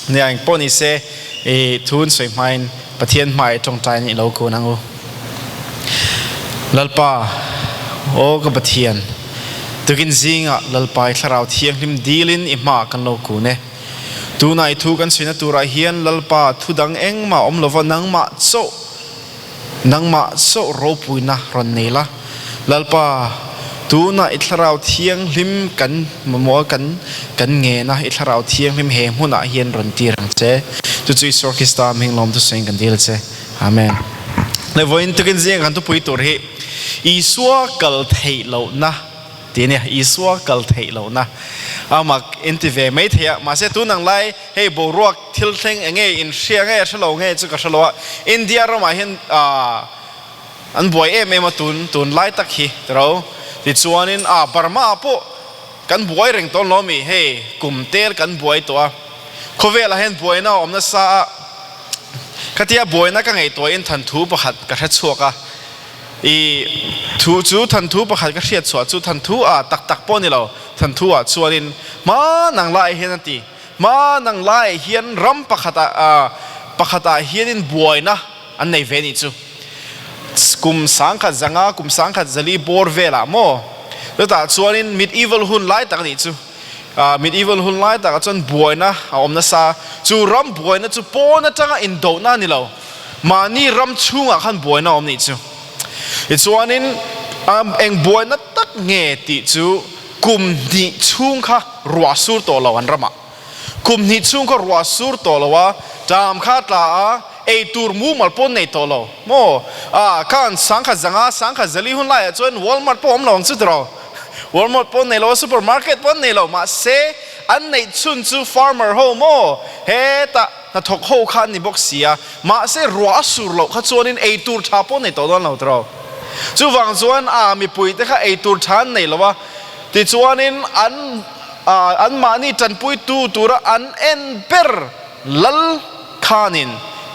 Nia eng pawh ni se i thu an sawi hmain Pathian hmai tawngtaiin i lo kun ang u. Lalpa, aw ka Pathian, tukin zingah Lalpa i Thlarau Thianghlim dilin i hmaah kan lo kun e. Tunah i thu kan sawina turah hian Lalpa thu dang engmah awm lova nangmah chauh Nangmah chauh ropuina rawn nei la. Lalpa, tunah i Thlarau Thianghlim kan mamawh a, kan kan ngen a, i Thlarau Thianghlim he hmunah hian rawn tir ang che. Chu chu Isua Krista hming lawm thusawiin kan dil che. Amen. Le vawiin tukin zinga kan thupui tur hi Isua kal theih lohna tih a nia, Isua kal theih lohna. A mak in ti ve mai thei a, mahse tun ang lai Hei boruak thil thleng eng nge in hria nge hre lo nge chu ka hre lo a, India ramah hian an buai em em a tun tun lai tak hi tiro. Tichuanin a Burma ah pawh kan buai reng tawh lo mi hei kum tel kan buai tawh a, khawvelah hian buaina a awm nasa a, khatia buaina ka ngaihtuahin thanthu pakhat ka hre chhuak a, I thu chu thanthu pakhat ka hriat chhuah chu thanthu ah tak tak pawh a ni lo, thanthu ah chuanin hma nang lai hian a ti. Hma nang lai hian ram pakhatah pakhatah hianin buaina an nei ve nih chu. Kum sangkhat zanga kum sangkhat zali bawr velah maw? Chutah chuanin medieval hun lai tak a nih chu. Medieval hun lai takah chuan buaina a awm nasa. Chu ram buaina chu pawn atanga indohna a ni lo. Mahni ram chhungah khan buaina a awm nih chu. Tichuanin eng buaina tak nge tih chu kum hnih chhung kha ruah sur tawh lo an ramah. Kum hnih chhung kha ruah sur tawh lo a, ṭam kha a tla a, ei tur mumal pawh an nei tawh lo maw? Ah, khan sangkhat zanga, sangkhat zali hun laiah chuan Walmart pawh a awm lo ang chu tiraw? Walmart pawh an nei lo a, supermarket pawh an nei lo, mahse an neih chhun chu farmer ho maw? Hetah hnathawk ho kha an ni bawk si a, mahse ruah a sur loh kha chuanin ei tur tha pawh an nei tawh dawn lo tiraw? Chuvang chuan a mipuite kha ei tur tha an nei lo a, tichuanin an anmahni tanpuitu tura an en ber lal khanin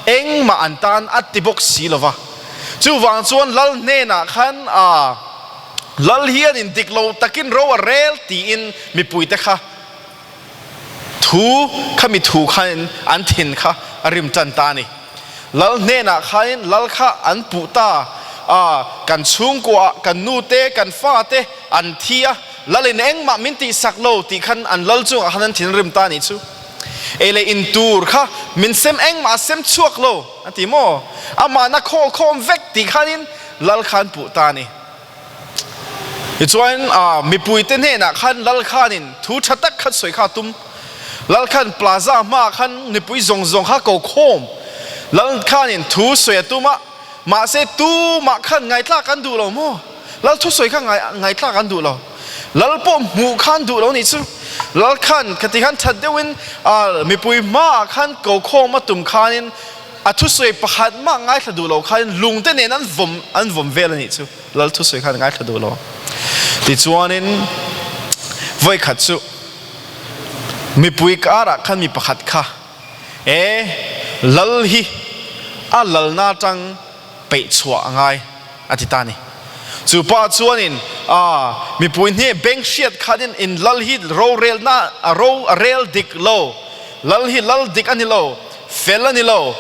engmah an tan a ti bawk si lo va. Chuvang chuan lal hnenah khan a lal hianin dik lo takin ro a rel tiin mipuite kha thu khami thu khanin an thin kha a rim tan ta a ni. Lal hnenah khanin lal kha an puh ta a, kan chhungkuaah kan nute kan fate an thi a, lalin engmah min tihsak lo tih khan an lal chungah khan an thin rim ta a nih chu. Ei leh in tur kha min sem engmah a sem chhuak lo a ti maw? Amahna khawl khawm vek tih khanin lal kha an puh ta a ni. Tichuan mipuite hnenah khan lal khanin thu tha tak khat sawi kha a tum. Lal khan plaza hmaah khan mipui zawng zawng kha ko khawm. Lal khanin thu sawi a tum a, mahse tumah khan ngaitlak an duh lo maw? Lal thusawi kha ngaitlak an duh lo. Lal pawh hmuh kha an duh lo nih chu. Lal khan khati khan that deuhin mipui hmaah khan ko khawm a tum khanin A thusawi pakhat mah ngaithla duh lo khanin lungte nen an vawm an vawm vel a nih chu. Lal thusawi khan ngaithla duh lo. Tichuanin vawikhat chu mipui karah khan mi pakhat kha e lal hi a lalna atang peih chhuah a ngai a ti ta a ni. Chu pa chuanin a mipui hne beng hriat khanin in lal hi rorelna a ro a rel dik lo, lal hi lal dik a ni lo, fel a ni lo,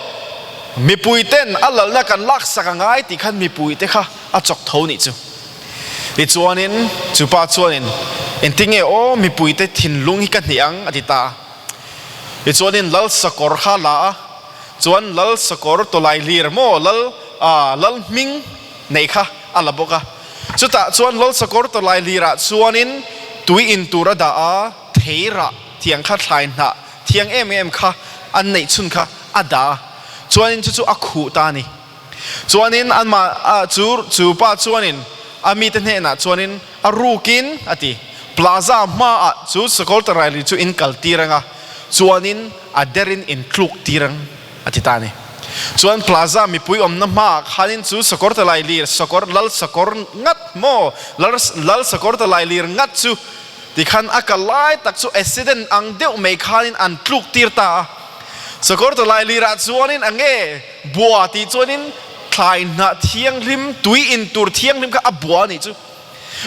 mipui ten a lalna kan laksak a ngai tih khan mipui te kha a chawk tho nih chu. Tichuanin chu pa chuanin engtinge aw mipui te thinlung hi ka hnih ang a ti ta a. Tichuanin lal sakawr kha a la a. Chuan Lal Sakawr tawlai lir maw Lal ah Lal hming neih kha a la bawk a. Chutah chuan Lal Sakawr tawlai lirah chuanin tui in tur a dah a, thei rah thiang kha thlai hnah thiang em em kha an neih chhun kha a dah a. Chuanin chu chu a khuh ta a ni. Chuanin anmah ah chu chu pa chuanin a mite hnenah chuanin a rukin a ti. Plaza hmaah chu Sakawr tawlai lir chu in kal tir ang a. Chuanin a derin in tluk tir ang a ti ta a ni. Chuan Plaza mipui awmna hmaah khanin chu sakawr talai lir, sakawr, lal sakawr ngat maw, lal, lal sakawr talai lir ngat chu tikhan a kal lai tak chu accident ang deuh mai khanin an tluk tir ta a. Sakawr talai lirah chuanin a nge bua tih chuanin thlai hnah thianghlim, tui in tur thianghlim kha a bua a nih chu.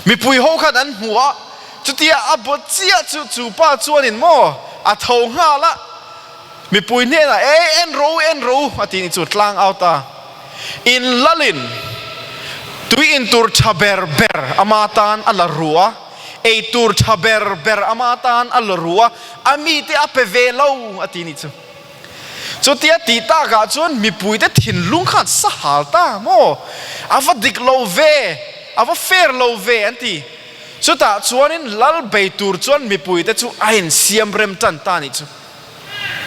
Mipui ho khan an hmu a, chutia a bawt chiah chu chu pa chuanin maw a tho nghal a, Mipui hnenah, E, en rawh u, en rawh u, a ti ni chu tlang out a. In lalin tui in tur tha ber ber ama tan a la ru a, ei tur tha ber ber ama tan a la ru a, a mite a pe ve lo, a ti ni chu. Chutia tih takah chuan mipuite thinlung khan sahal ta maw? A va dik lo ve, a va fair lo ve an ti. Chutah chuanin lal bei tur chuan mipuite chu a insiam rem tan ta nih chu.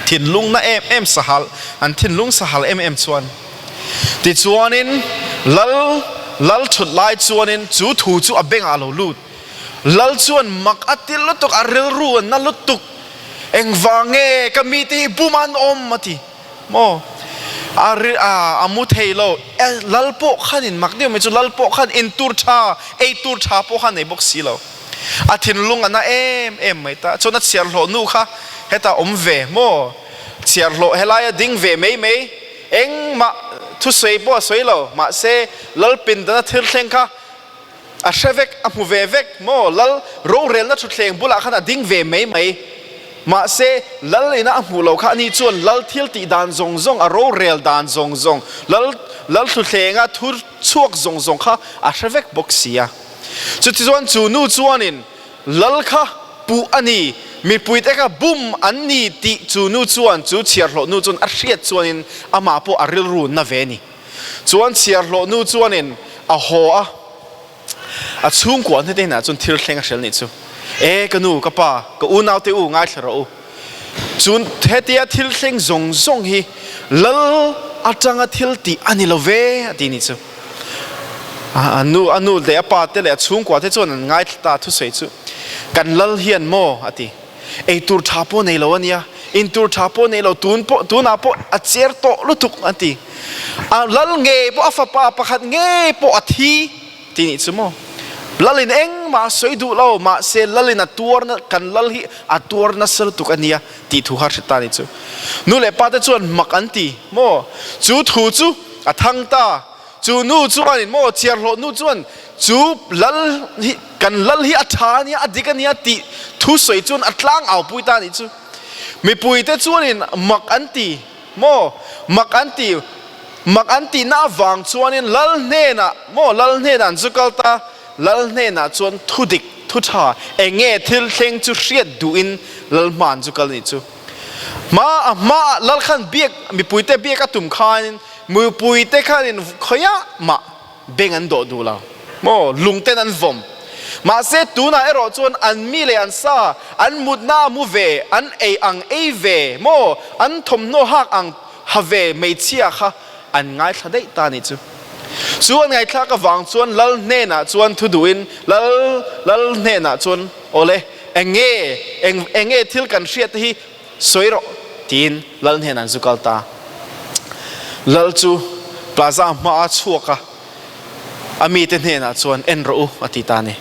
Thinlung na em em sahal, an thinlung sahal em em chuan. Tichuanin lal lal thut lai chuanin chu thu chu a bengah a lo lut. Lal chuan mak a ti lutuk, a rilru a na lutuk. Engvang nge ka mite hi bum an awm a ti maw? A ri a a mu thei lo. Lal pawh khanin mak deuh mai chu lal pawh khan in tur tha, ei tur tha pawh khan nei bawk si lo. A thinlung a na em em mai ta. Chuan a chhiarhlawh nu kha hetah awm ve maw? Chhiarhlawh helaia ding ve mai mai engmah thusawi pawh a sawi lo. Mahse lal pindana thil thleng kha A hre vek, a hmu ve vek maw? Lal rorelna thutthleng bulah khan a ding ve mai mai. Mahse, Lal ina a hmuh loh kha ani chuan Lal thil tih dan zawng zawng, a rorel dan zawng zawng, Lal Lal thuthlenga thu chhuak zawng zawng kha a hre vek bawk si a. Chutichuan chu nu chuanin Lal kha puh a ni, mipuite kha bum an ni tih chu nu chuan chu chhiarhlawh nu chuan a hriat chuanin amah pawh a rilru na ve a ni. Chuan chhiarhlawh nu chuanin a haw a, a chhungkua hnete inah chuan thil thleng a hrel nih chu. E ka nu, ka pa, ka unaute u ngaithla rawh u. Chun hetia thil thleng zawng zawng hi lal atanga thil tih a ni lo ve a ti nih chu. A nu, a nu leh a pa te leh a chhungkua te chuan an ngaithla ta thusawi chu. Kan lal hian maw a ti. Ei tur tha pawh nei lo a nia, in tur tha pawh nei lo, tun pawh tunah pawh a cher tawh lutuk an ti. A lal ngei pawh a fapa pakhat ngei pawh a thi ti nih chu maw. Lalin engmah a sawi duh lo, mahse lalin a tuarna kan lal hi a tuar nasa lutuk a nia tih thu kha hre ta nih chu. Nu leh pa te chuan mak an ti maw, chu thu chu a thang ta. Chu nu chuanin maw chiarhlawh nu chuan chu lal hi kan lal hi a tha a nia, a dik a nia tih thu sawi chuan a tlang au pui ta a nih chu. Mipuite chuanin mak an ti maw, mak an ti, mak an tihna avang chuanin lal hnenah maw lal hnenah an zu kal ta, lal hnenah chuan thu dik, thu tha, eng nge thil thleng chu hriat duhin lal hma an zu kal a nih chu. Hma a hmaah lal khan biak mipuite biak a tum khanin mipuite khanin khawiah mah beng an dawh duh lo maw lungten an vawm. Mahse tunah erawh chuan an mi leh an sa an mutna a mu ve an ei ang ei ve maw an thawmhnaw hak ang ha ve hmeichhia kha an ngaithla daih ta nih chu. Chu an ngaihthlak avang chuan lal hnenah chuan thu duhin lal lal hnenah chuan awle Eng nge, eng, eng nge thil kan hriat te hi sawi rawh, tiin Lal hnenah an zu kal ta. Lal chu plaza hmaa chhuak a, a mite hnenah chuan en rawh u, a ti ta a ni.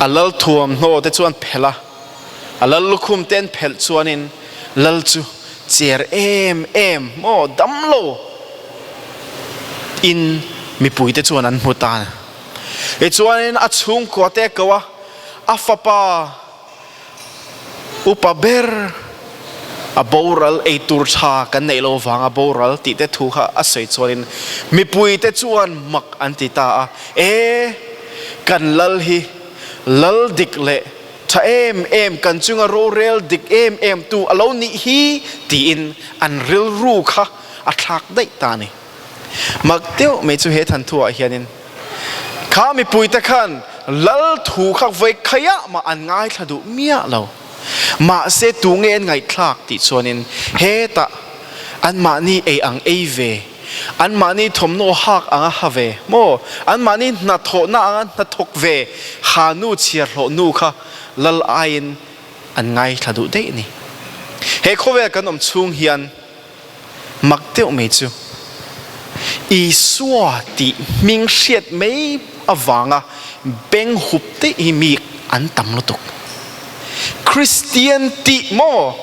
A lal thuamhnaw te chuan phelh a, a lal lukhum te an phelh chuanin Lal chu cher em em maw damlo in mipuite chuan an hmu ta. Tichuanin a chhungkua te a ko a, a fapa upa ber a boral ei tur tha kan neih lo vanga boral tih te thu kha a sawi chuanin mipuite chuan mak an ti ta a, E, kan lal hi lal dik leh tha em em, kan chunga rorel dik em em tu a lo nih hi tiin an rilru kha a thlak daih ta a ni. Mak deuh mai chu he thanthuah hianin kha mipuite khan lal thu kha vawi khaiah mah an ngaithla duh miah lo. Mahse tu nge an ngaihthlak tih chuanin hetah anmahni ei ang ei ve, anmahni thawmhnaw hak anga ha ve maw, anmahni hnathawhna anga hnathawk ve ha nu chhiarhlawh nu kha lal aiin an ngaithla duh daih a ni. He khawvel kan awm chhung hian Mak deuh mai chu Isua tih hming hriat mai avanga beng hup daih hi mi an tam lutuk. Kristian tih maw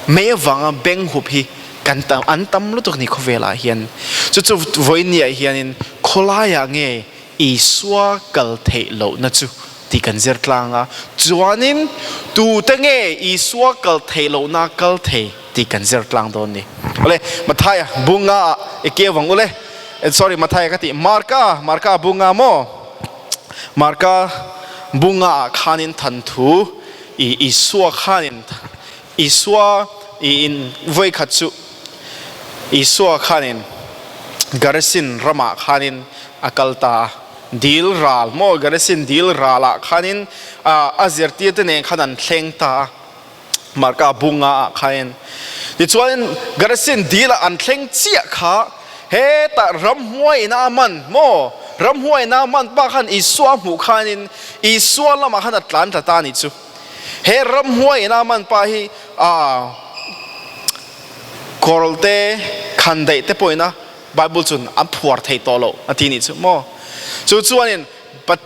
mai avanga beng hup hi kan tam an tam lutuk ni khawvelah hian. Chu chu vawinia hianin khawlaiah nge Isua kal theih lohna chu tih kan zir tlang a, chuanin tute nge Isua kal theih lohna kal thei? tih kan zir tlang dawn ni. Awle, Mathaia bunga ah i keu ang ule. Sorry, Mathaia ka tih, Marka, Marka bunga maw? Marka bunga ah khanin thanthu i Isua khanin Isua i in vawikhat chu Isua khanin Garasin ramah khanin a kal ta a, dil ral maw Garasin dil ralah khanin a zirtirte nen khan an thleng ta a, Marka bunga ah khanin. Tichuan Garasin dil ah an thleng chiah kha hetah ramhuai ina a man maw ramhuai ina a man pa khan Isua a hmuh khanin Isua lamah khan a tlan ta ta a nih chu. He ramhuai ina man pa hi kawrl te khan daih te pawhin a Bible chun an phuar thei tawh lo a ti nih chu maw. Chu chuanin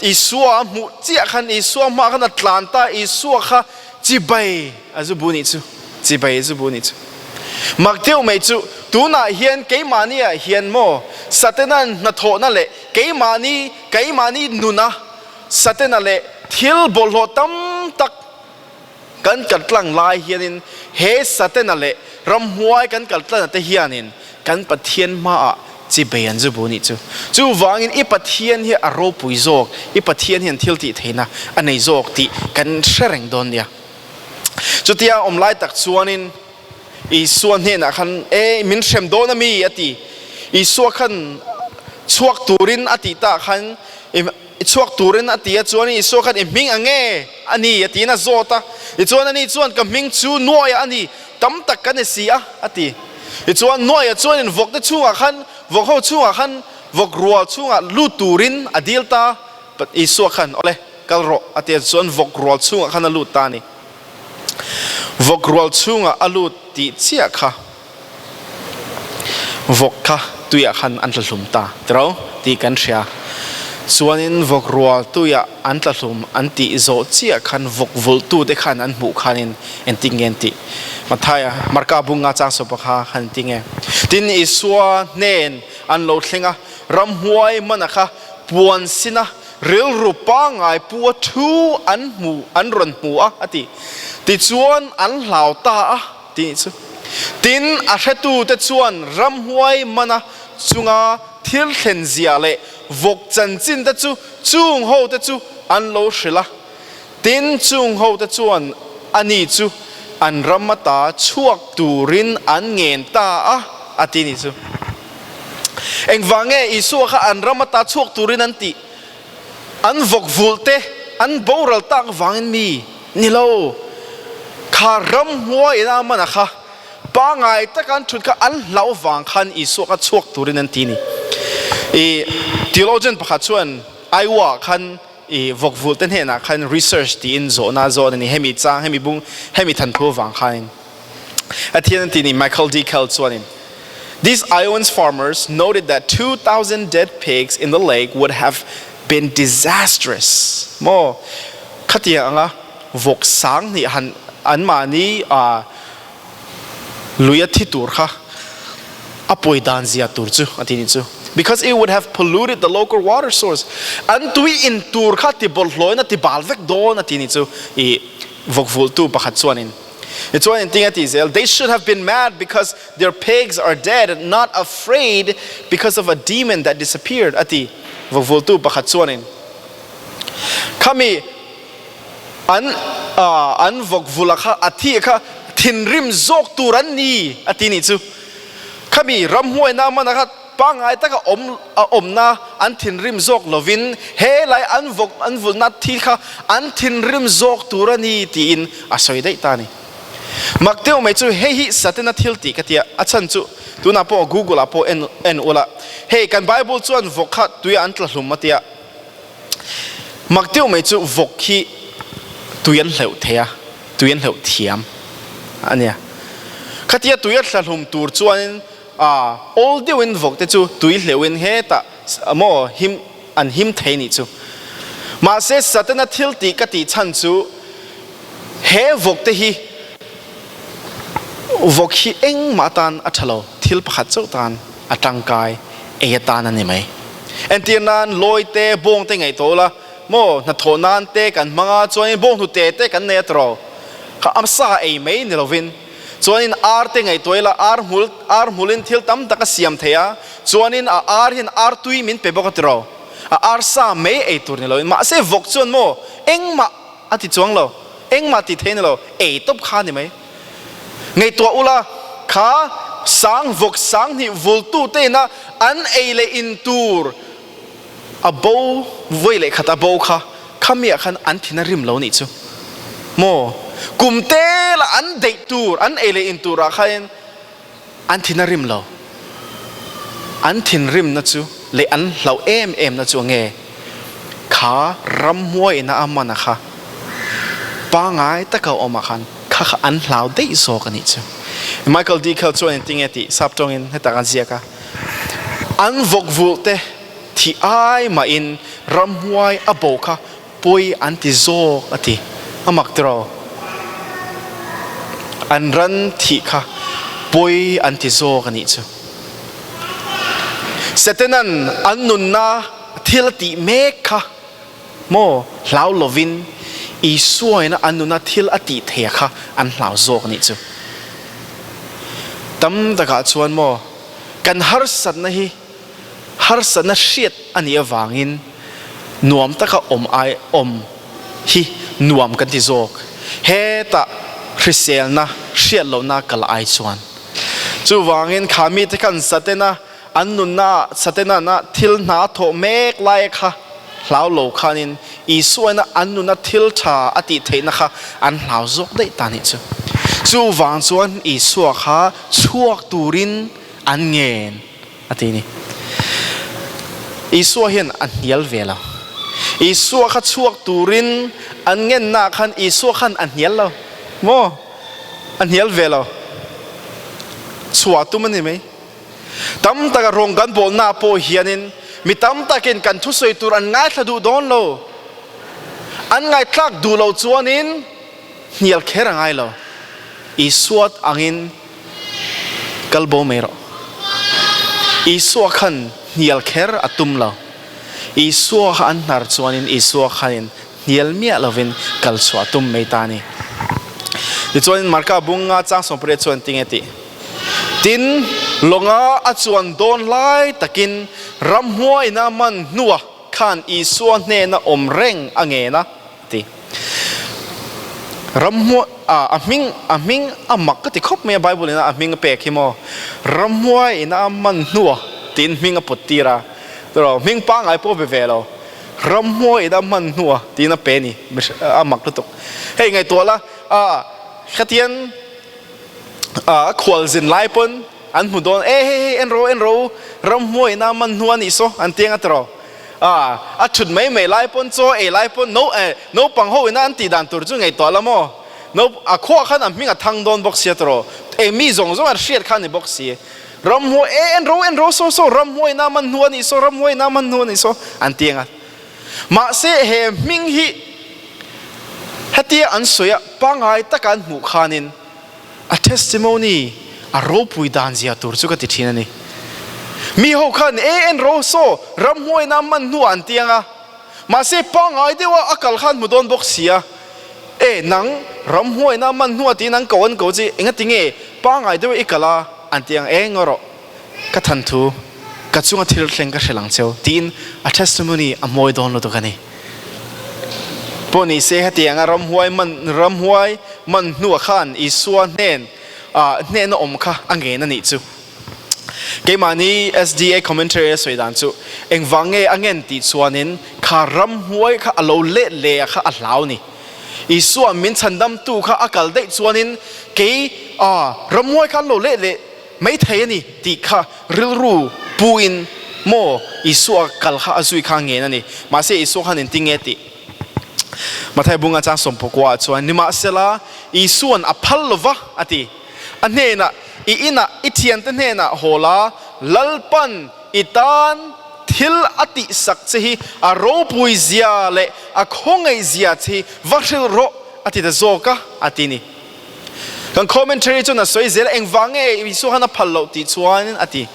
Isua a hmuh chiah khan Isua hmaah khan a tlan ta Isua kha chibai a zu bu nih chu chibai a zu bu nih chu. Mak deuh mai chu tunah hian keimahni ah hian maw Satanan hnathawhna leh keimahni keimahni nuna Satena leh thil bawlhhlawh tam tak kan kaltlang lai hianin he Satena leh ramhuai kan kaltlana te hianin kan Pathian hmaah chibei an zu bu nih chu. Chuvangin i Pathian hi a ropui zawk, i Pathian hian thil tih theihna a nei zawk tih kan hre reng dawn nia. Chutia awm lai tak chuanin Isua hnenah khan, E, min hrem dawn a mi? a ti. Isua khan chhuak turin a tih tah khan, chhuak turin a ti a, chuan Isua khan i hming ang nge a ni? a tiin a zawt a. Tichuan ani chuan, Ka hming chu Nuaia a ni, tam tak ka ni si a, a ti. Tichuan Nuaia chuanin vawkte chhungah khan, vawk ho chhungah khan, vawk rual chhungah lut turin a dil ta. Isua khan, Awle, kal rawh, a ti a, chuan vawk rual chhungah khan a lut ta a ni. Vawk rual chhungah a lut tih chiah kha vawk kha tuiah khan an tla hlum ta tiro tih kan hria. Chuanin vawk rual tuiah an tla hlum an tih zawh chiah khan vawk vulhtute khan an hmuh khanin engtin nge an tih? Mathaia, Marka bunga chang sawpa kha khan engtin nge? Tin, Isua hnen an lo thleng a, ramhuai mana kha puan sina Rilru pangngai pu a thu an hmu an rawn hmu a, a ti. Tichuan an hlau ta a, tih chu. Tin, a hretute chuan ramhuai mana chunga thil thlen zia leh vawk chanchin te chu chung hote chu an lo hrilh a. Tin, chung hote chuan ani chu an ram ata chhuak turin an ngen ta a, a ti ni chu. Engvang nge Isua kha an ram ata chhuak turin an tih? An vawk vulh te an boral tak vangin mi ni lo. Kha ramhuai ina mana kha pangai taka an thut kha an hlauh vang khan Isua kha chhuak turin an ti ni. I theologian pakhat chuan Iowa khan i vawk vulh te hnenah khan research tiin zawhna a zawt a ni. Hemi chang, hemi bung, hemi thanthu avang khanin. A thian an ti ni Michael D. Kell chuanin These Iowans farmers noted that 2,000 dead pigs in the lake would have been disastrous. Maw khatiang anga vawk sang nih han anmahni lui a thi tur kha a pawi dan zia tur chu a ti nih chu. Because it would have polluted the local water source. An tui in tur kha ti bawlhhlawhin a ti bal vek dawn a ti nih chu i vawk vulhtu pakhat chuanin. Tichuan engtin a ti zel, They should have been mad because their pigs are dead, not afraid because of a demon that disappeared a ti. Vawk vulhtu pakhat chuanin khami an an vawk vula kha a thi kha thinrim zawk tur an ni a ti nih chu. Khami ramhuaina mana kha pangngai taka awm a awmna an thinrim zawk lovin helai an vawk an vulhna thi kha an thinrim zawk tur a ni tiin a sawi daih ta a ni. Mak deuh mai chu hei hi Satana thil tih ka tia, a chhan chu tunah pawh Google ah pawh en en ula hei kan Bible chuan vawk kha tuiah an tla hlum a tia. Mak deuh mai chu vawk hi tui an hleuh thei a, tui an hleuh thiam a nia. Khatia tui a tla hlum tur chuanin a awl deuhin vawk te chu tui hleuhin hetah maw him an him thei nih chu. Mahse Satana thil tih ka tih chhan chu he vawk te hi vawk hi engmah atan a tha lo, thil pakhat chauh tan a tangkai ei atan a ni mai. Entir nan lawi te bawng te ngaih tawh ula maw hnathawh nan te kan hmang a chuanin bawng hnute te kan nei a tawh kha a sa ei mai ni lovin. Chuanin ar te ngaihtuah ila ar hmul ar hmulin thil tam tak a siam thei a, chuanin a ar hian ar tui min pe bawk a tiraw? A ar sa mai ei tur ni loin mahse vawk chuan maw engmah a ti chuang lo, engmah ti thei ni lo, ei tawp kha a ni mai. Ngaihtuah ula kha sang vawk sang hnih vultu te ina an ei leh in tur a bo vawi leh khat a bo kha khamiah khan an thin a rim lo nih chu maw kum tela an deih tur an ei leh in turah khan an thin a rim lo an thinrimna chu leh an hlauh em em na chu nge kha ramhuaina a man a kha pangai taka awm ah khan kha kha an hlau daih zawk a nih chu Michael D Khel chuan engtinge tih sap tawngin hetah kan ziak a. An vawkvulh te thih ai mahin ramhuai a bo kha pawi an ti zawk a ti. A mak tiraw? An ran thih kha pawi an ti zawk a nih chu. Setanan an nunna thil a tih mek kha maw hlau lovin Isuaina an nuna thil a tih theia kha an hlau zawk a nih chu. Tam takah chuan maw kan harsatna hi harsatna hriat a nih avangin nuam taka awm ai awm hi nuam kan ti zawk. Hetah hriselna hriat lohna kal ai chuan. Chuvangin kha mite khan Satena An nunna Satanana thil hna thawh mek lai kha hlau lo khanin Isuaina an nuna thil tha a tih theihna kha an hlau zawk daih ta nih chu. Chuvang chuan Isua kha chhuak turin an ngen a ti ni. Isua hian a hnial ve lo. Isua kha chhuak turin an ngennaah khan Isua khan a hnial lo maw? A hnial ve lo. Chhuah tum a ni mai. Tam taka rawng kan bawlna pawh hianin mi tam takin kan thusawi tur an ngaithla duh dawn lo. An ngaihthlak duh lo chuanin hnial kher a ngai lo. Isua angin kal bo mai rawh. Isua khan hnial kher a tum lo. Isua kha an hnar chuanin Isua khanin hnial miah lovin kal chhuah a tum mai ta a ni. Tichuanin Marka bunga chang 18 chuan tinge tih? Tin, lawnga a chuan dawn lai takin ramhuaina man hnua khan Isua hnena awm reng a ngen a, ti. Ramhua, a hming, a hming a mak ka ti khawp mai a, Bible ina a hming a pek hi maw? Ramhuaina a man hnua tiin hming a put tir a, tiraw? Hming pangngai pawh be ve lo. Ramhuaina a man hnua tiin a pe a ni, a mak lutuk. Hei ngaihtuah la, a, khatian A khualzin lai pawn an hmu dawn, E hei hei en ro en ro, ramhuaina man hnu a nih saw an ti ang a tiraw. A thut mai mai lai pawn chaw ei lai pawn no eh naupang ho ina an tih dan tur chu ngaihtuah la maw. No a khuah khan a hming a thang dawn bawk sia tiraw. Eng mi zawng zawng an hriat kha a ni bawk si. Ramhuai e en ro en ro saw saw ramhuaina man hnu a nih saw ramhuaina man hnu a nih saw an ti ang a. Mahse he hming hi hetia an sawi a pangngai taka an hmuh khanin a testimony a ropui dan zia tur chu ka ti thin a ni. Mi ho khan e en ro saw ramhuaina man hnuah an ti ang a, mahse pangngai deuha a kal khan hmu dawn bawk si a, e nang ramhuaina man hnuah tiin an ko an ko chi engati nge pangngai deuha i kal a an ti ang e ngaw rawh. Ka than thu, ka chunga thil thleng ka hrilh ang cheu, tiin a testimony a mawi dawn lutuk a ni. Pawh ni se hetianga ramhuai man ramhuai man hnuah khan Isua hnen ah hnehna awm kha a ngen a nih chu. Keimahni SDA commentary a sawi dan chu engvang nge a ngen tih chuanin kha ramhuai kha a lo let leh a kha a hlau ni. Isua min chhandamtu kha a kal daih chuanin kei ah ramhuai kha an lo let leh Maithei a ni tih kha rilru puin maw Isua kal kha a zui kha ngen a ni. Mahse Isua khan engtin nge tih? Mathai bunga chang sawmpakua ah chuan, Nimahsela, Isua'n a phal lo va, a ti. A hnenah, I inah i thiante hnenah haw la, Lalpan i tan thil a tihsak che hi a ropui zia leh a khawngaih zia che hi va hrilh rawh, a ti ta zawk a, a ti ni. Kan commentary chuan a sawi zel a, engvang nge Isua khan a phal loh tih chuan a ti.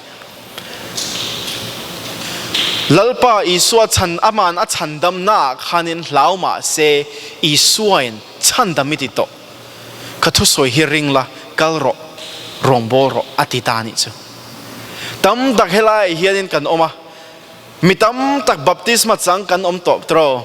Lalpa Isua chhan aman a chhandamnaah khanin hlau mah se Isuain chhandam i ti tawh. Ka thusawi hi ring la, kal rawh, rawngbâwl rawh a ti ta a nih chu. Tam tak helaiah hianin kan awm a, mi tam tak baptisma chang kan awm tawh tiraw?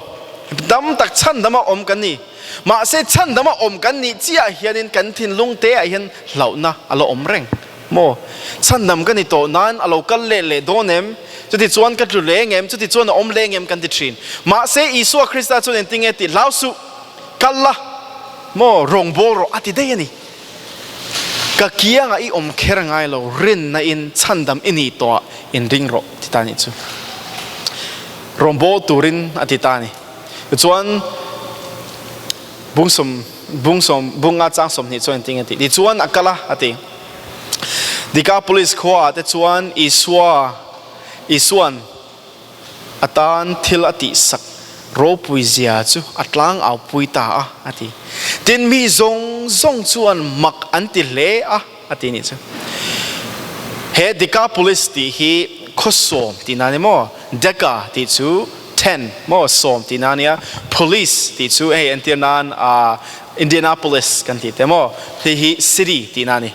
Tam tak chhandama awm kan ni. Mahse chhandama awm kan nih chiah hianin kan thinlung teah hian hlauhna a la awm reng maw? Chhandam ka ni tawh nan a lo kal leh leh dawn em? Chutichuan ka tlu leng em? Chutichuan a awm leng em? Kan ti thin. Mahse Isua Krista chuan engtinge tih hlau suh, kal la maw, rawngbâwl rawh a ti daih a ni. Ka kiangah i awm kher ngai lo, rinna in chhandam i nih tawhah inring rawh ti ta nih chu. Rawngbâwl turin a ti ta a ni. Tichuan, bungsawm, bungsawm, bunga chang 20 chuan engtin nge tih? Tichuan a kal a, a ti. Dekapolis khuaah te chuan Isua, Isua'n a tan thil a tihsak ropui zia chu a tlang aupui ta a, a ti. Tin, mi zawng zawng chuan mak an ti hle a, a ti nih chu. He Dekapolis tih hi khawsawm tihna a ni maw? Deka tih chu Ten maw 10 tihna a nia, Police tih chu hei entir nan Indianapolis kan tih te maw hei hi city tihna a ni.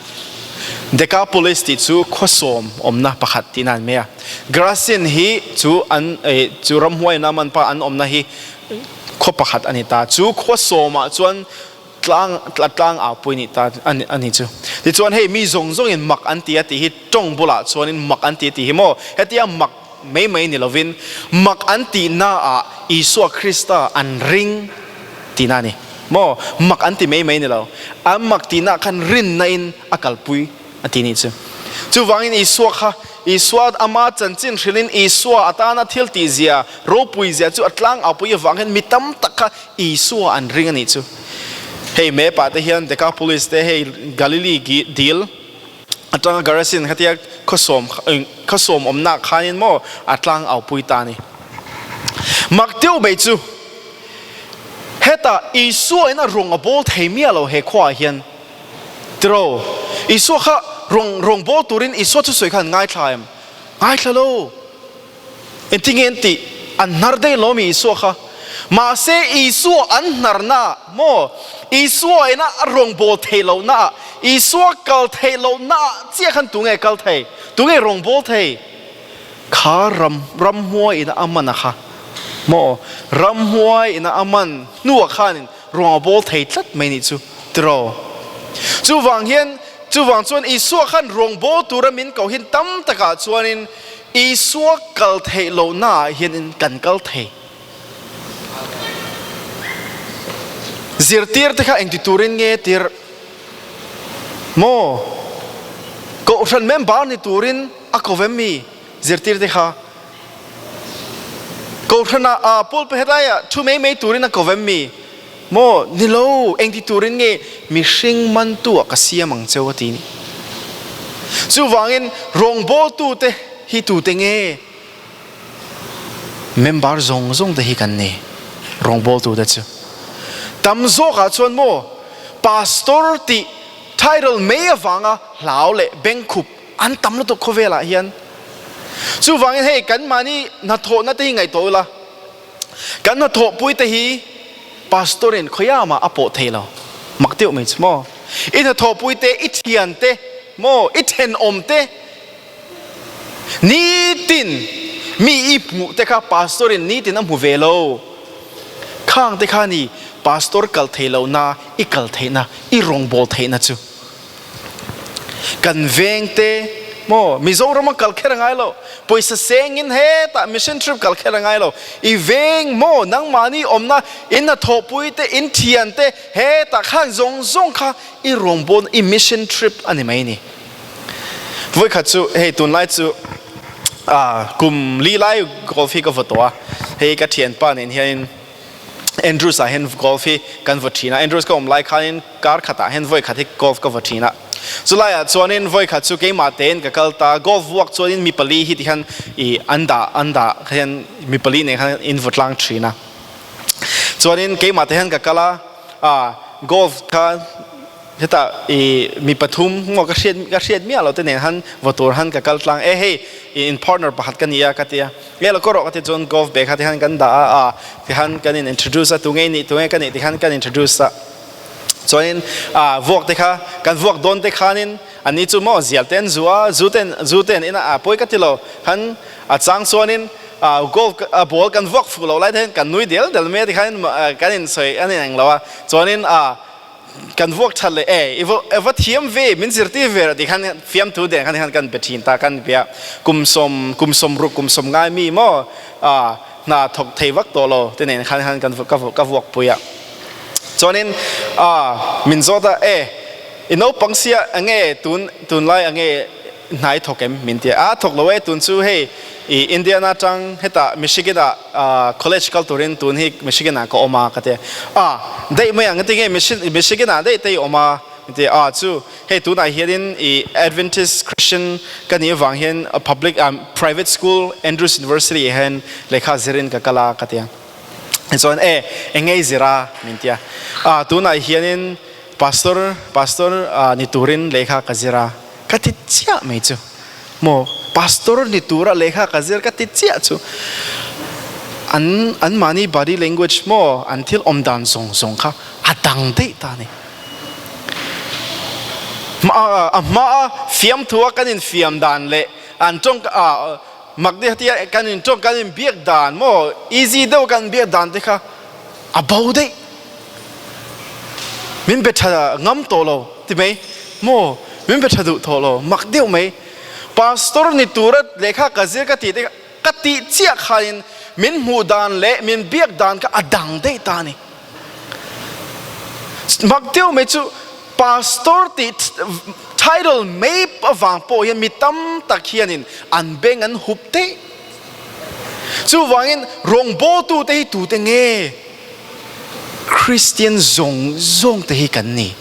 Decapolis tih chu khua sawm awmna pakhat tihna a ni mai a. Gerasin hi chu an chu ramhuai na man pa an awmna hi khua pakhat a ni ta. Chu khua sawmah chuan tlang tlang au pui ni ta a ni chu. Tichuan hei mi zawng zawngin mak an ti a tih hi tawng bulah chuanin mak an ti a tih hi maw hetia mak mai mai ni lovin mak an tihnaah Isua Krista an ring tihna a ni. Maw? Mak an ti mai mai ni lo. An mak tihnaah khan rinna-in a kalpui a ti nih chu. Chuvangin Isua kha Isua ama chanchin hrilhin Isua atana thil tihzia, ropuizia chu a tlangaupui avang hian mi tam tak kha Isua an ring a nih chu. Hei map-ah te hian Decapolis te hei Galilee dil, Atanga Garasin khatia khawsawm khawsawm awmnak khanin maw a tlang aupui ta ni. Mak deuh mai chu hetah Isua in a rawng a bawl thei miah lo he khuaah hian. Tiraw? Isua kha rawng rawng bawl turin Isua thusawi kha an ngaithla em? Ngaithla lo. Engtinge an tih? An hnar daih lo ami Isua kha? Mahse Isua an hnarna maw? Isua ina a rawngbâwl theih lohna ah, Isua kal theih lohna ah chiah khan tunge kal thei? Tunge rawngbâwl thei? Kha ram, ramhuai ina a man a kha maw? Ramhuai ina a man hnuah khanin rawng a bâwl thei tlat mai nih chu, tiraw? Chuvang hian, chuvang chuan Isua khan rawngbâwl tura min koh hin tam takah chuanin Isua kal theih lohnaah hianin kan kal thei. Zirtirte kha engti turin nge tirh? Maw? Kohhran member ni turin a ko vem mi zirtirte kha? Kohhranah a pulpit helaiah thu mai mai turin a ko vem mi? Maw? Ni lo, engti turin nge mihring mantu ah ka siam ang cheu a ti ni. Chuvangin rawngbawltute hi tute nge? Member zawng zawng te hi kan ni, rawngbawltute chu. Tam zawkah chuan maw Pastor tih title mai avanga hlau leh bengkhup an tam lutuk khawvelah hian. Chuvangin hei kan mahni hnathawhna te hi ngaihtuah ula, Kan hnathawhpui te hi Pastor in khawiah mah a pawh thei lo. Mak deuh mai chu maw? I hnathawhpui te, i thian te maw, i thenawm te nitin mi i hmuh te kha Pastor in nitin a hmu ve lo. Khang te kha ni Pastor kal thei lohna, i kal theihna, i rawngbâwl theihna chu. Kan veng te maw Mizoram a kal kher a ngai lo, pawisa seng in hetah mission trip kal kher a ngai lo, i veng maw nangmahni awmna in hnathawhpui te in thian te hetah khan zawng zawng kha i rawngbawlna i mission trip a ni mai ni. Vawikhat chu hei tunlai chu ah kum li lai golf hi ka vaw tawh a, hei ka thianpa nen hianin Andrews ah hian golf hi kan vaw thin a, Andrews ka awm lai khanin kar khatah hian vawi khat hi golf ka vaw thin a, chulaiah chuanin vawi khat chu keimah tein ka kal ta, golf vuak chuanin mi pali hi tikhan ih an dah an dah hian mi pali nen khan in vaw tlang thin a, chuanin keimah te hian ka kal a, ah golf kha Hetah i mi pathum maw ka hriat ka hriat miah lo te nen han vaw tur han ka kal tlang e hei i in partner pakhat ka ni a ka ti a nge lo ka rawh ka ti chuan golf bag kha ti khan kan dah a a ti khan kan in introduce a tunge i nih tunge ka nih ti khan kan introduce a. Chuanin vuak te kha kan vuak dawn te khanin anni chu maw zial te an zu a, zu te zu te an in a, a pawi ka ti lo. Khan a chang chuanin golf ball kan vuak fuh loh lai te hian kan nui del del mai a ti khanin kan in sawi an in ang lo a. Chuanin kan vuak that leh e i va thiam ve min zirtir ve rawh ti khan fiamthu den khan kan be thin ta kan bia kum sawm kum 60 kum 90 mi maw hna thawk thei vak tawh lo te nen khan khan kan ka vuak pui a. Chuanin min zawt a, E, i naupang sia enge tun tunlai enge hnai thawk em? min ti a. A thawk lo e, tun chu hei i Indiana atang hetah Michigan ah college kal turin tun hi Michigan ah ka awm a ka ti a. A, daih mai ang engtin nge Michigan ah daih te i awm a? min ti a. A, chu hei tunah hianin i Adventist Christian ka nih avang hian public private school Andrews University ah hian lehkha zirin ka kal a ka ti a. Chuan e engei zira min tia. A tunah hianin pastor pastor ni turin lehkha ka zir a ka ti chiah mai chu. Maw pastor ni tura lehkha ka zir ka ti chiah chu an an mahni body language maw an thil awm dan zawng zawng kha a dang daih ta a ni. A hmaa fiamthua kan infiam dan leh an tawng Mak deuh tia kan in tawng kan in biak dan maw easy deuh kan biak dan te kha a bo daih. Min be tha ngam tawh lo ti mai maw min be tha duh tawh lo mak deuh mai. Pastor ni tura lehkha ka zir ka tih te kha ka tih chiah khanin min hmuh dan leh min biak dan kha a dang daih ta a ni. Mak deuh mai chu Pastor tih title mai avang pawh hian mi tam tak hianin an beng an hup daih. Chuvangin rawngbawltute hi tute nge? Kristian zawng zawngte hi kan ni.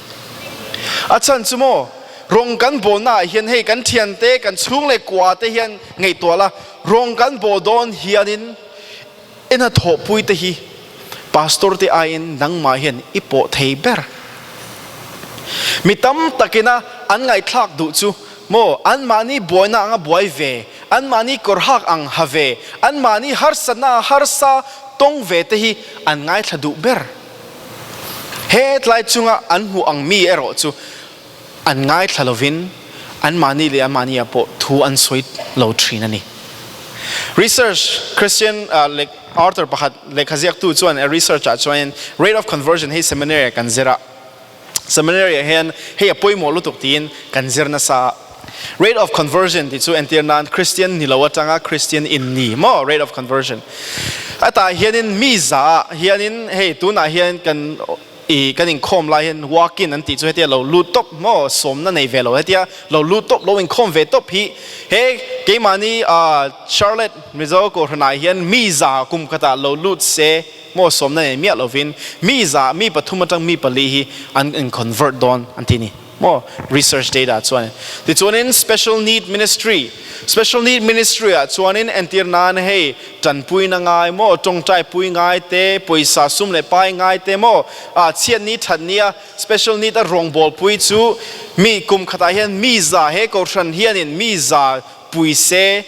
A chhan chu maw, rawng kan bawlnaah hian hei kan thiante, kan chhung leh kuate hian ngaihtuah la, rawng kan bawl dawn hianin I hnathawhpui te hi pastor te aiin nangmah hian i pawh thei ber. Mi tam takina an ngaihthlak duh chu maw anmahni buaina anga buai ve, anmahni kawrhak ang ha ve, anmahni harsatna a harsa tawng ve te hi an ngaithla duh ber. Hetlai chunga an hmuh ang mi erawh chu an ngaithla lovin anmahni leh anmahniah pawh thu an sawi lo thin a ni. Research Christian leh author pakhat lehkha ziaktu chuan a research ah chuanin rate of conversion hei seminary ah kan zir a, seminary ah hian hei a pawimawh lutuk tiin kan zir nasa a. Rate of conversion tih chu entir nan Christian ni lo atanga Christian in ni maw rate of conversion. Hetah hianin mi za ah hianin hei tunah hian kan I kan inkhawm lai hian walk-in an tih chu hetia lo lut tawp maw sawmna nei ve lo hetia lo lut tawp lo inkhawm ve tawp hi he keimahni Charlotte Mizo Kohhranah hian mi za kum khatah lo lut se maw sawmna nei miah lovin mi za mi pathum atang mi pali hi an in convert dawn an ti ni. Maw research data chuan tichuanin special need ministry special need ministry ah chuanin entir nan hei tanpuina ngai maw tawngtai pui ngai te pawisa sum leh pai ngai te maw ah chhiat ni that nia special need a rawngbâwl pui chu mi kum khatah hian mi za he kohhran hianin mi za pui se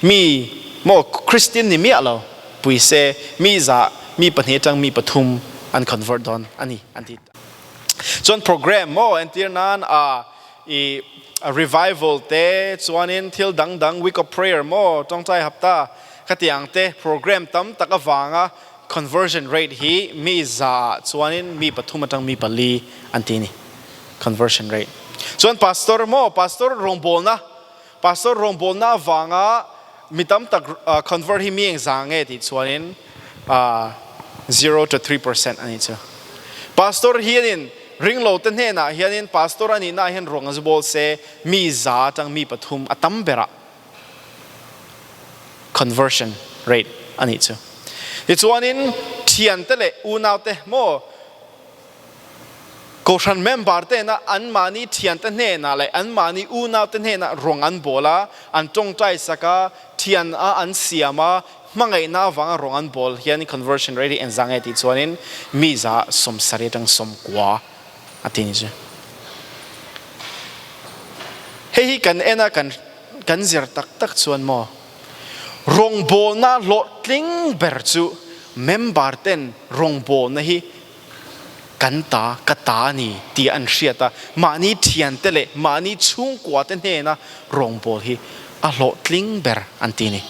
mi maw Christian ni miah lo pui se mi za mi pahnih atang mi pathum an convert dawn a ni an ti. Chuan program maw entir nan a i revival te chuanin thil dang dang week of prayer maw tawngtai hapta khatiang te program tam tak avanga conversion rate hi mi za ah chuanin mi pathum atang mi pali an ti ni conversion rate. Chuan pastor maw pastor rawngbawlna pastor rawngbawlna avanga mi tam tak convert hi mi engzah nge tih chuanin 0 to 3% a nih chu. Pastor hianin ringlo te hnenah hianin pastor a nihna ah hian ruang a zu bawl se mi za atang mi pathum a tam berah conversion rate a nih chu. Tichuanin thiante leh unaute maw Kohhran member tena anmahni thiante hnenah leh anmahni unaute hnenah rawng an bawl a, an tawngtai sak a, thian a an siam a, hmangaihna avanga rawng an bawl hian conversion rate hi engzah nge tih chuanin mi za 70 atang 90 a ti ni chu. Hei hi kan en a kan kan zir tak tak chuan maw rawngbawlna hlawhtling ber chu member ten rawngbawlna hi. Kan ta, ka ta a ni tih an hriat a, mahni thiante leh mahni chhungkuate hnena rawngbâwl hi a hlawhtling ber an ti a ni.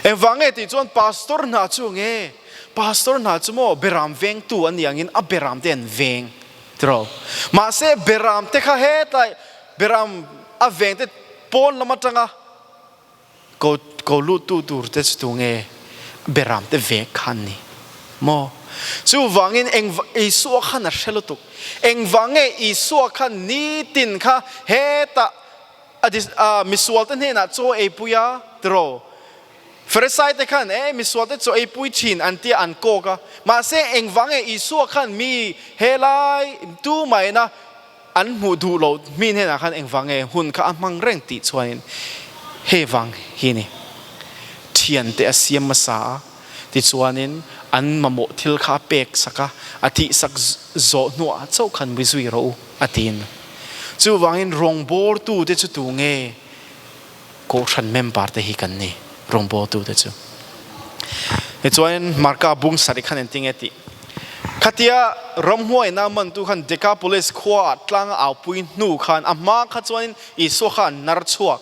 Engvang nge tih chuan pastor hna chu nge? Pastor hna chu maw beram vengtu an nih angin a beramte an veng tiraw? Mahse beramte kha hetlai beram a vengte pawn lam atanga Ko ko luttu tur te chu tunge beram te vek kha an ni maw? Chuvangin eng Isua khan a hre lutuk. Engvang nge Isua khan nitin kha hetah a dis a misual te hnenah chaw ei pui a tiraw? Farisai te khan e misual te chaw ei pui thin an tia an kawk a. Mahse engvang nge Isua khan mi helai tumahina An hmuh duh loh mi hnenah khan engvang nge hun kha a hmang reng tih chuanin hei vang hi ni. Thiante a siam hmasa a, tichuanin an mamawh thil kha a pek sak a, a tihsak zawh hnuah chauh khan mui zui rawh u a tiin. Chuvangin rawngbawltute chu tu nge? Kohhran member te hi kan ni rawngbawltute chu. Tichuan Marka bung sarih khan engtin nge tih? Khatia ramhuaina mantu khan Decapolis khuaah tlang a aupui hnu khan a hma kha chuanin Isua kha an nar chhuak.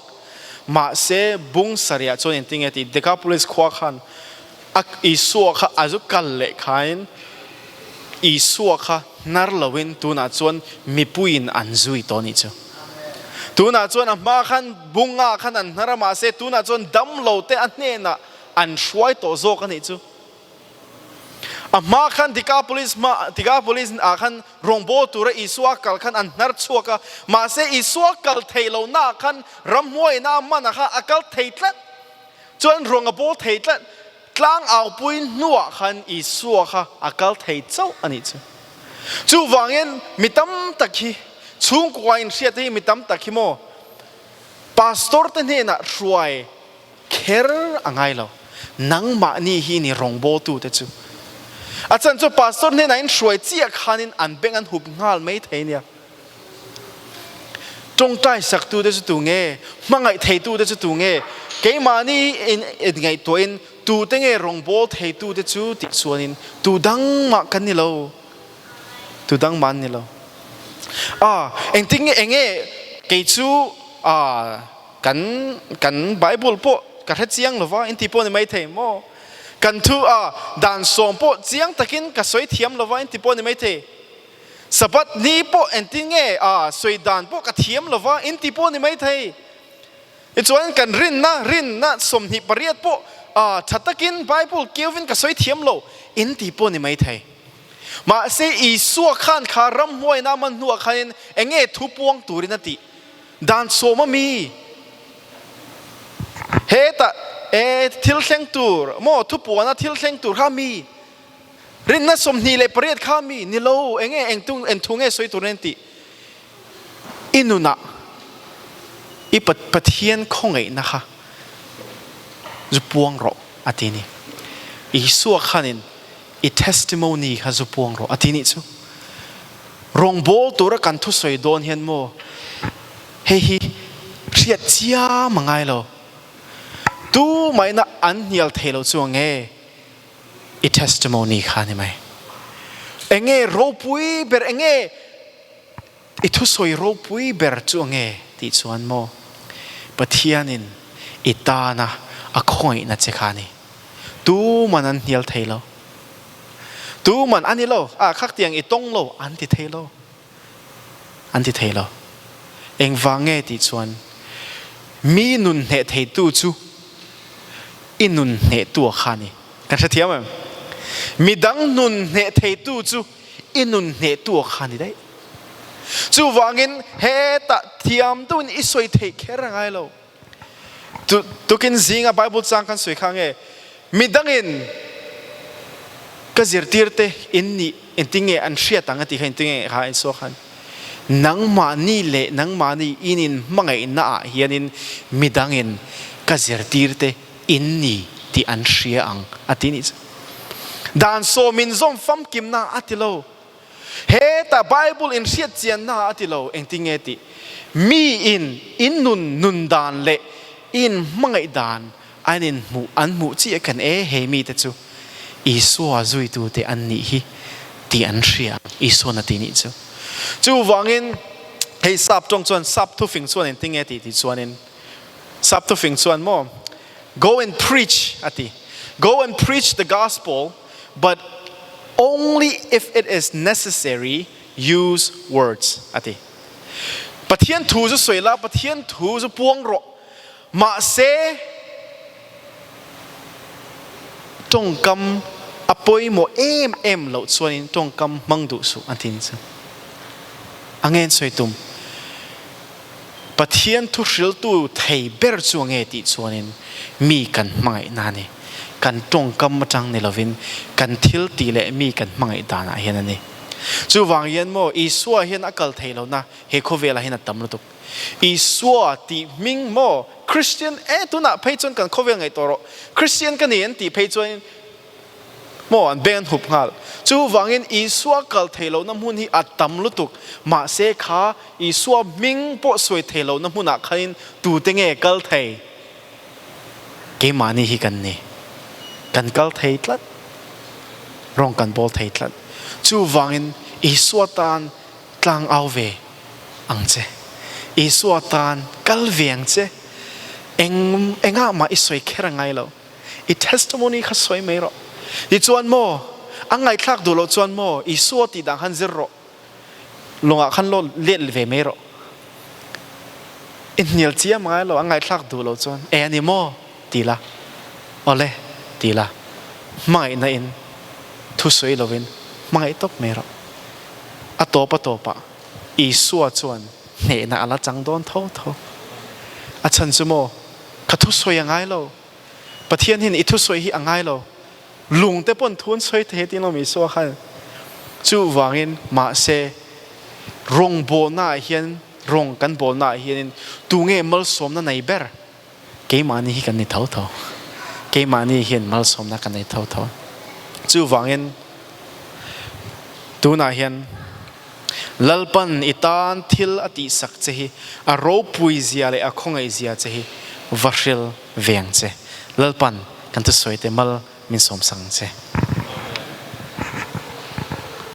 Mahse bung sarihah chuan engtin nge tih? Decapolis khua khan a Isua kha a zu kal leh khain Isua kha hnar loin tunah chuan mipuiin an zui tawh a nih chu. Tunah chuan a hma khan bunga khan an hnar a mahse tunah chuan damlo te a hnenah an hruai tawh zawk a nih chu. A hma khan Decapolis hma Decapolis ah khan rawngbâwl tura Isua kal khan an hnar chhuak a, mahse Isua kal theih lohnaah khan ramhmuaina a man a kha a kal thei tlat. Chuan ruang a bawl thei tlat. Tlang aupui hnuah khan Isua kha a kal thei chauh a nih chu. Chuvangin mi tam tak hi, chhungkua inhriat te hi mi tam tak hi maw Pastor te hnenah hruai kher a ngai lo. Nangmahni hi ni rawngbawltu te chu. A chan chu Pastor hnenah in hruai chiah khanin an beng an hup nghal mai thei nia. Tawngtai saktute chu tu nge? Hmangaih theitute chu tu nge? Keimahni inngaihtuahin tute nge rawngbâwl theitute chu tih chuanin tu dang mah kan ni lo. Tu dang mah an ni lo. A, engtin nge enge kei chu a kan kan Bible pawh ka hre chiang lova inti pawh ni maithei maw? Kan thu a dan sawm pawh chiang takin ka sawi thiam lova inti pawh ni maithei. Sabbath ni pawh engtin nge a sawi dan pawh ka thiam lo va, in ti pawh ni mai thei. Tichuan kan rinna, rinna 28 pawh a tha takin Bible keuvin ka sawi thiam lo, in ti pawh ni mai thei. Mahse Isua khan kha ramhmuaina a man hnuah khanin eng nge thu puang turin a tih? Dan sawm a mi? Hetah e thil thleng tur maw thupuana thil thleng tur kha a mi? Rinna 28 kha mi ni lo, eng nge eng tung eng thu nge sawi tur nen tih i nunah i Pathian khawngaihna kha zu puang rawh a ti ni. Isua khanin i testimony kha zu puang rawh a ti nih chu. Rawngbâwl tura kan thusawi dawn hian maw hei hi hriat chiam a ngai lo. Tumahina an hnial thei lo chu ang e. I testimony kha ni mai. Enge ropui ber, enge i thusawi ropui ber chu ange tih chuan maw Pathianin i tana a khawngaihna che kha ni. Tuman an hnial thei lo. Tuman a ni lo, a khak tiang i tawng lo an ti thei lo. An ti thei lo. Engvang nge tih chuan mi nun hneh theitu chu i nun hnehtu a kha ni. Kan hrethiam em? Midang nun hneh theitu chu i nun hnehtu a kha ni daih. Chuvangin hetah thiam deuhin i sawi theih kher a ngai lo. Tukin zinga Bible chang kan sawi kha nge midangin ka zirtirte in nih engtin nge an hriat ang a tih kha engtin nge kha in saw khan nangmahni leh nangmahni in in hmangaihna ah hianin midangin ka zirtirte in ni tih an hria ang a ti nih chu. Dan sawmin zawm famkimna a ti lo. Heta Bible in hriat chianna a ti lo, engtin nge tih? Mi in in nun nun dan leh in hmangaih dan an in hmuh an hmuh chiah kan e, he mite chu Isua zuitute an nih hi. tih an hria ang, Isua'n a ti nih chu. Chuvangin hei sap tawng chuan sap thufing chuan engtin nge tih tih chuanin sap thufing chuan maw go and preach a ti. Go and preach the gospel but only if it is necessary use words a ti. Pathian thu chu sawi la, Pathian thu chu puang rawh. Mahse, tawngkam a pawimawh em em loh chuanin tawngkam hmang duh suh an ti ni chu. A nge an sawi tum? Pathian thu hriltu thei ber chu a nge tih chuanin mi kan hmangaihna a ni. Kan tawngkam atang ni lovin kan thil tih leh mi kan hmangaih danah hian a ni. Chuvang hian maw Isua hian a kal thei lohna he khawvelah hian a tam lutuk. Isua tih hming maw Christian e tunah phei chuan kan khawvel ngaih tawh rawh Christian ka ni an tih phei chuan maw an beng an hup nghal chuvangin Isua kal thei lohna hmun hi a tam lutuk mahse kha Isua hming pawh sawi thei lohna hmunah khanin tute nge kal thei keimahni hi kan ni kan kal thei tlat rawng kan bawl thei tlat chuvangin Isua tan Tlang au ve ang che. Isua tan kal ve ang che. Eng engah mah i sawi kher a ngai lo. I testimony kha sawi mai rawh. Tichuan maw, a ngaihthlak duh loh chuan maw, Isua tih dan khan zir rawh. Lungah khan lo let ve mai rawh. I hnial chiam ngai lo, a ngaihthlak duh loh chuan e a ni maw ti la, awle ti la, hmangaihna in thu sawi lovin hmangaih tawp mai rawh. A tawp a tawpah Isua chuan hnehna a la chang dawn tho tho. A chhan chu maw, ka thusawi a ngai lo. Pathian hian i thusawi hi a ngai lo. Lung te pawn thu an sawi thei tiin lawm Isua khan. Chuvangin mahse rawngbawlnaah hian rawng kan bawlnaah hianin tunge malsawmna nei ber? Keimahni hi kan ni tho tho. Keimahni hian malsawmna kan nei tho tho. Chuvangin tunah hian Lalpan i tan thil a tihsak che hi a ropui zia leh a khawngaih zia che hi va hril ve ang che. Lalpan kan thusawi te mal min sawmsak ang che.